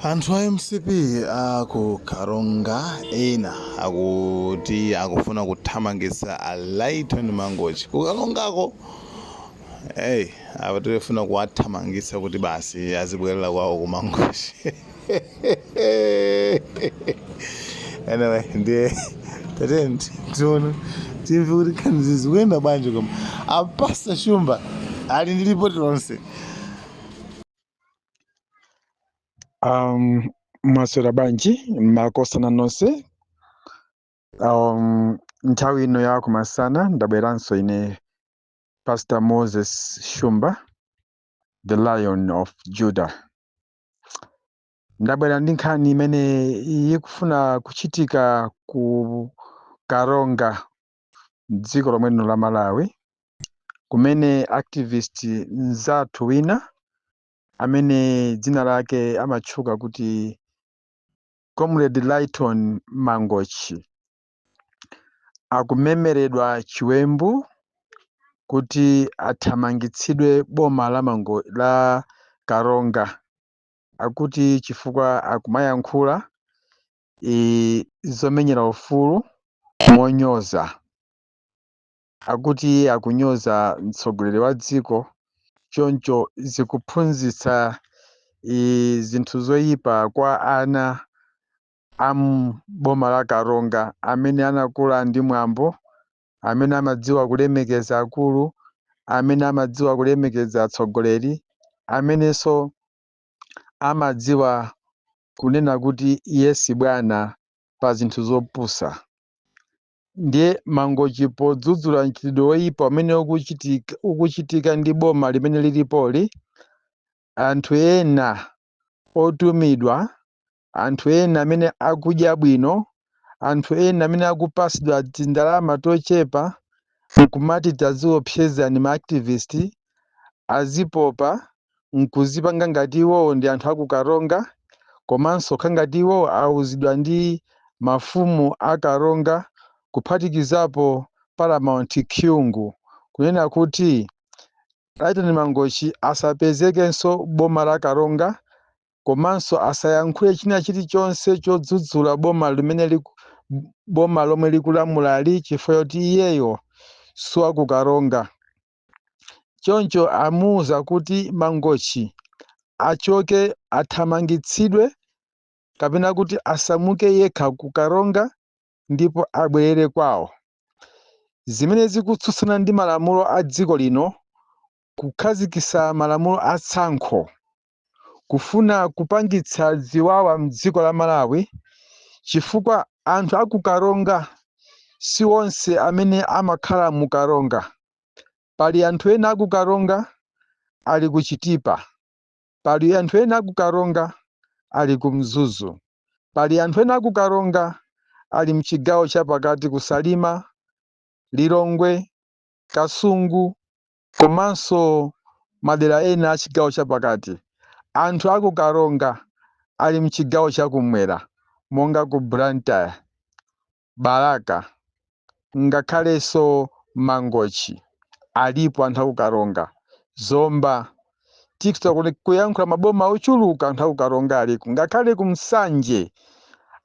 Anthu a MCP a ku Karonga ena akuti akufuna kuthamangitsa a Lyton Mangochi ku Karongako. Hey, akuti afuna kuwathamangitsa kuti basi azibwerera kwawo ku Mangochi. Anyway, ndiye tatiyeni tione, timve kuti nkhani zikuyenda bwanji, koma a Pastor Shumba ali ndi lipoti lonse. Mwaswera bwanji makosana nonse? Nthawi ino ya kumasana ndabweranso ine Pastor Moses Shumba, the Lion of Judah. Ndabwera ndi nkhani imene ikufuna kuchitika ku Karonga, dziko lomwe lino la Malawi, kumene activist mzathu wina amene dzina lake amatchuka kuti Comrade Lyton Mangochi akumemeredwa chiwembu kuti athamangitsidwe boma la Karonga, akuti chifukwa akumayankhula zomenyera ufulu monyoza. Akuti iye akunyoza mtsogoleri wa dziko, choncho zikuphunzitsa zinthu zoyipa kwa ana a m'boma la Karonga amene anakula ndi mwambo, amene amadziwa kulemekeza akulu, amene amadziwa kulemekeza atsogoleri, amenenso amadziwa kunena kuti yes bwana pa zinthu zopusa. Ndiye Mangochi podzudzula mchitidwe woyipa umene ukuchitika ndi boma limene lilipoli, anthu ena otumidwa, anthu ena amene akudya bwino, anthu ena amene akupasidwa tindalama tochepa nkumati taziopsezani ma activist, azipopa nkuzipanga ngati iwowo ndi anthu aku Karonga, komanso kukhala ngati iwowo auzidwa ndi mafumu a Karonga kuphatikizapo Paramount Kyungu kunena kuti Lyton Mangochi asapezekenso boma la Karonga komanso asayankhule china chilichonse chodzudzula boma lomwe likulamulali chifukwa choti iyeyo siwaku Karonga. Choncho amuuza kuti Mangochi achoke, athamangitsidwe kapena kuti asamuke yekha ku Karonga ndipo abwerere kwawo. Zimene zikutsutsana ndi malamulo a dziko lino, kukhazikitsa malamulo a tsankho, kufuna kupangitsa ziwawa mdziko la Malawi chifukwa anthu aku Karonga si onse amene amakhala mu Karonga. Pali anthu ena aku Karonga ali ku Chitipa, pali anthu ena aku Karonga ali ku Mzuzu, pali anthu ena aku Karonga ali mchigawo chapakati ku Salima, Lilongwe, Kasungu komanso madera ena a chigawo chapakati. Anthu aku Karonga ali mchigawo chakumwera monga ku Blantyre, Balaka ngakhalenso Mangochi alipo anthu aku Karonga, Zomba, tikhoza kuyankhula maboma ochuluka anthu aku Karonga aliko, ngakhale ku Nsanje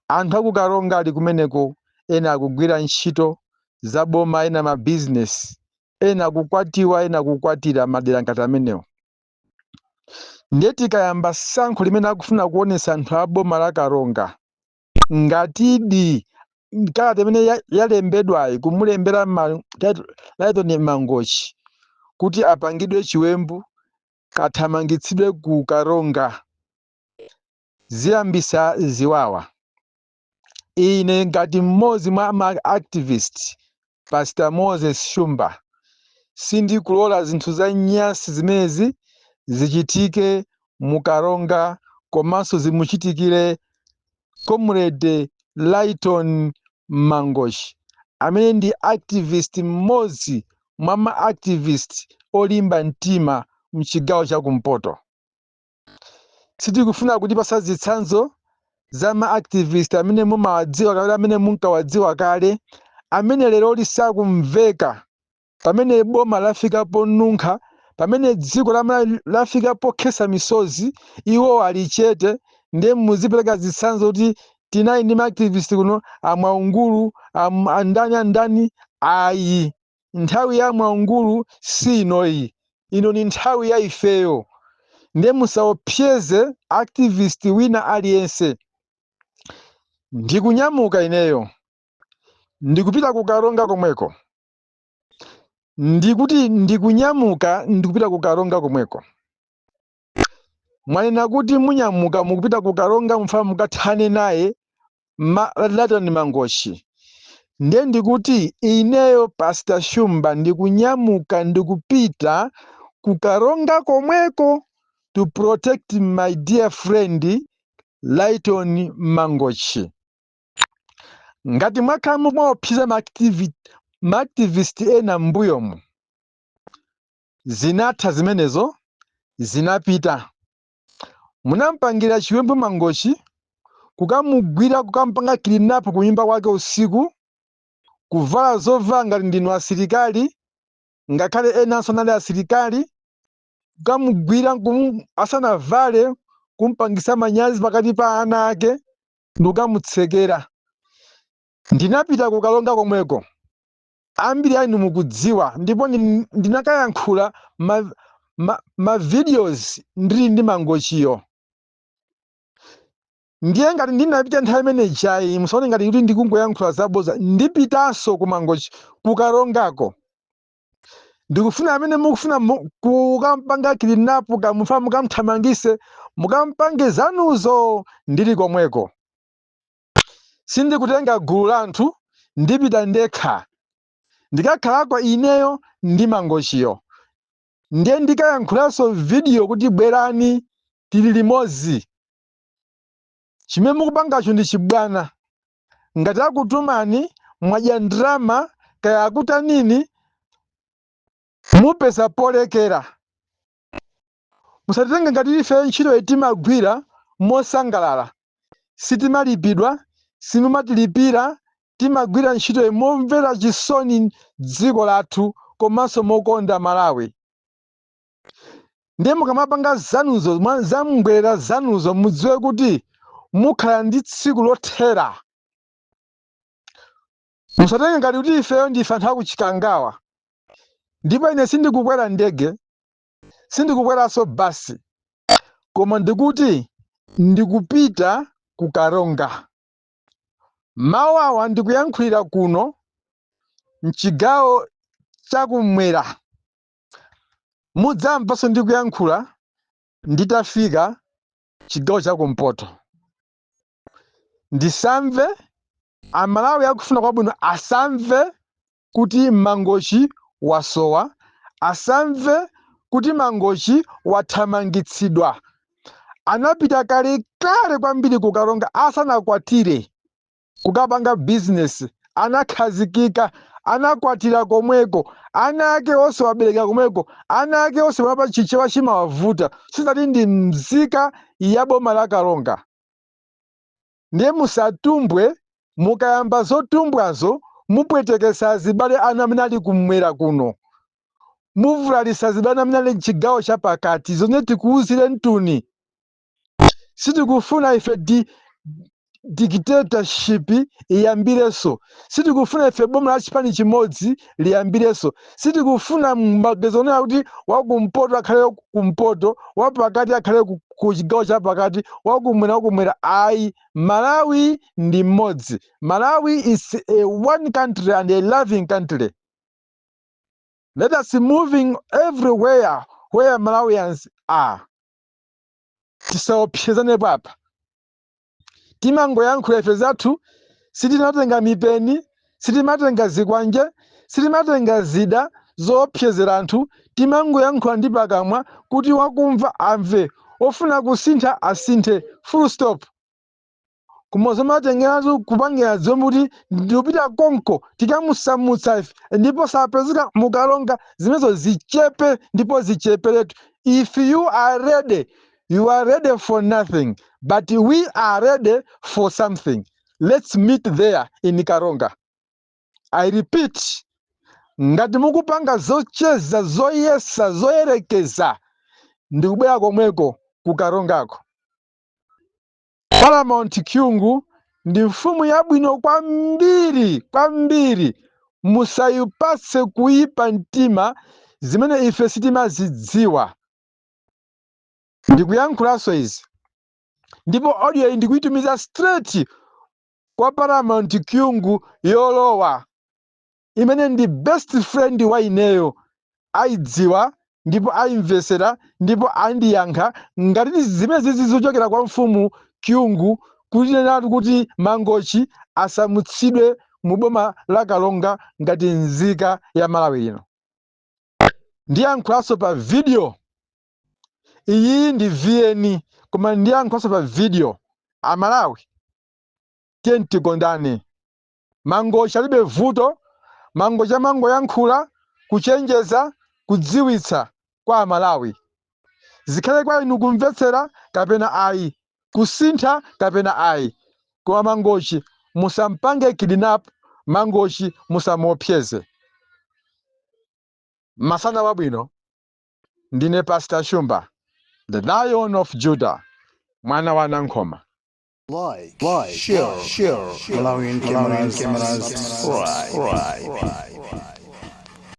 anthu aku Karonga ali kumeneko, ena akugwira ntchito za boma, ena ma business, ena akukwatiwa, ena akukwatira madera ngati amenewo. Ndiye tikayamba tsankho limene akufuna kuonetsa anthu a boma la Karonga, ngatidi kalata imene yalembedwayi kumulembera Lyton Mangochi kuti apangidwe chiwembu kathamangitsidwe ku Karonga, ziyambisa ziwawa. Ine ngati mmodzi mwa ma activist, Pastor Moses Shumba, sindikulola zinthu za nyasi zimenezi zichitike mu Karonga komanso zimuchitikire Comrade Lyton Mangochi amene ndi activist, mmodzi mwa ma activist olimba mtima mchigawo cha kumpoto. Sitikufuna kutipasa zitsanzo za ma activist amene mumawadziwa kapena amene munkawadziwa kale, amene lero sakumveka pamene boma lafika ponunkha, pamene dziko la Malawi lafika pokhetsa misozi, iwo ali chete. Ndiye muzipereka zitsanzo kuti tinali ndi maactivist kuno, amwaungulu, andani andani. Ayi, nthawi ya mwaungulu si inoyi, ino ni nthawi ya ifeyo. Ndiye musaopseze activist wina aliyense. Ndikunyamuka ineyo, ndikupita kuKaronga komweko. Ndikuti ndikunyamuka, ndikupita kuKaronga komweko. Mwanena kuti munyamuka, mukupita kuKaronga, mufuna mukathane naye Layton Mangochi. Ndiye ndikuti ineyo Pastor Shumba ndikunyamuka, ndikupita kuKaronga komweko to protect my dear friend Layton Mangochi. Ngati mwakhala mumaopseza maactivist ena m'mbuyomu, zinatha zimenezo, zinapita. Munampangira chiwembu Mangochi, kukamugwira, kukampanga kidnap kunyumba kwake usiku, kuvala zovala ngati ndinu asilikali, ngakhale enanso anali asilikali, kukamugwira asanavale, kumpangisa manyazi pakati pa ana ake ndikukamutsekera. Ndinapita kuKaronga komweko, ambiri anu mukudziwa, ndipo ndinakayankhula ma videos ndili ndi Mangochiyo. Ndiye ngati ndinapita nthawi imene ijayi, musaone ngati kuti ndikungoyankhula zaboza. Ndipitanso ku Mangochi, kuKarongako. Ndikufuna amene mukufuna kukampanga kidnap, kamufa mukamthamangise, mukampange zanuzo, ndili komweko. Sindikutenga gulu la anthu, ndipita ndekha, ndikakhalako ineyo ndi Mangochiyo. Ndiye ndikayankhulanso video kuti bwerani, tili limodzi. Chimene mukupangacho ndi chibwana. Ngati akutumani, mwadya ndrama, kaya akutanini, mupeza polekera. Musatitenge ngati ife ntchito timagwira mosangalala. Sitimalipidwa, simumatilipira. Timagwira ntchito momvera chisoni dziko lathu komanso mokonda Malawi. Ndiye mukamapanga zanuzo, zamngwerera zanuzo, mudziwe kuti mukhala ndi tsiku lothera. Musatenge ngati kuti ifeyo ndife anthu akuChikangawa. Ndipo ine sindikukwera ndege, sindikukweranso basi, koma ndikuti ndikupita ku Karonga. Mawu awa ndikuyankhulira kuno mchigawo chakumwera. Mudzamvanso ndikuyankhula nditafika chigawo chakumpoto. Ndisamve Amalawi akufuna kwabwino asamve kuti Mangochi wasowa, asamve kuti Mangochi wathamangitsidwa. Anapita kalekale kwambiri kuKaronga asanakwatire, kukapanga bizinesi. Anakhazikika, anakwatira komweko, ana ake onse wabereka komweko, ana ake onse pamapa Chichewa chimawavuta, sizati ndi mzika ya boma la Karonga. Ndiye musatumbwe. Mukayamba zotumbwazo, mupwetekesa azibale anu amene ali kumwera kuno, muvulalisa azibale anu amene ali mchigawo chapakati. Zomwe tikuwuzire mtuni, sitikufuna ife di dictatorship iyambirenso, sitikufuna ife boma la chipani chimodzi liyambirenso, sitikufuna magezo onena kuti wakumpoto akhale kumpoto, wapakati akhale ku chigawo chapakati, wakumwera wakumwera. Ayi, Malawi ndi mmodzi. Malawi is a one country and a loving country. Let us moving everywhere where Malawians are. Tisaopsezanepo apa. Timangoyankhula ife zathu. Sitinatenga mipeni, sitimatenga zikwanje, sitimatenga zida zoopsezera anthu. Timangoyankhula ndi pakamwa kuti wakumva amve, ofuna kusintha asinthe, full stop. Koma zomatengeratu kupangira zomwe kuti ndikupita konko, tikamusamutsa ife ndipo sapezeka muKaronga, zimenezo zichepe ndipo zicheperetu. If you are ready, you are ready for nothing, but we are ready for something. Let's meet there in Karonga. I repeat, ngati mukupanga zocheza, zoyesa, zoyerekeza, ndikubwera komweko kuKarongako. Paramount Kyungu ndi mfumu yabwino kwambiri kwambiri. Musayipatse kuyipa mtima zimene ife sitimazidziwa. Ndikuyankhulanso izi, ndipo audio iyi ndikuyitumiza straight kwa Paramount Kyungu yolowa, imene ndi best friend wa ineyo. Ayidziwa ndipo ayimvesera ndipo andiyankha ngati zimene zizi zochokera kwa mfumu Kyungu, kuti nenatu kuti Mangochi asamutsidwe mu boma la Karonga ngati nzika ya Malawi ino. Ndiyankhulanso pa video iyi, ndi VN, koma ndiyankhulanso pa video. Amalawi, tiye tikondane. Mangochi alibe vuto. Mangochi amangoyankhula, kuchenjeza, kudziwitsa kwa Amalawi. Zikhale kwa inu kumvetsera kapena ayi, kusintha kapena ayi, koma Mangochi musampange kidnap, Mangochi musamuopseze. Masana wabwino. Ndine Pastor Shumba, the Lion of Judah, mwana wa Nankhoma. Like, share, Malawian cameras, subscribe.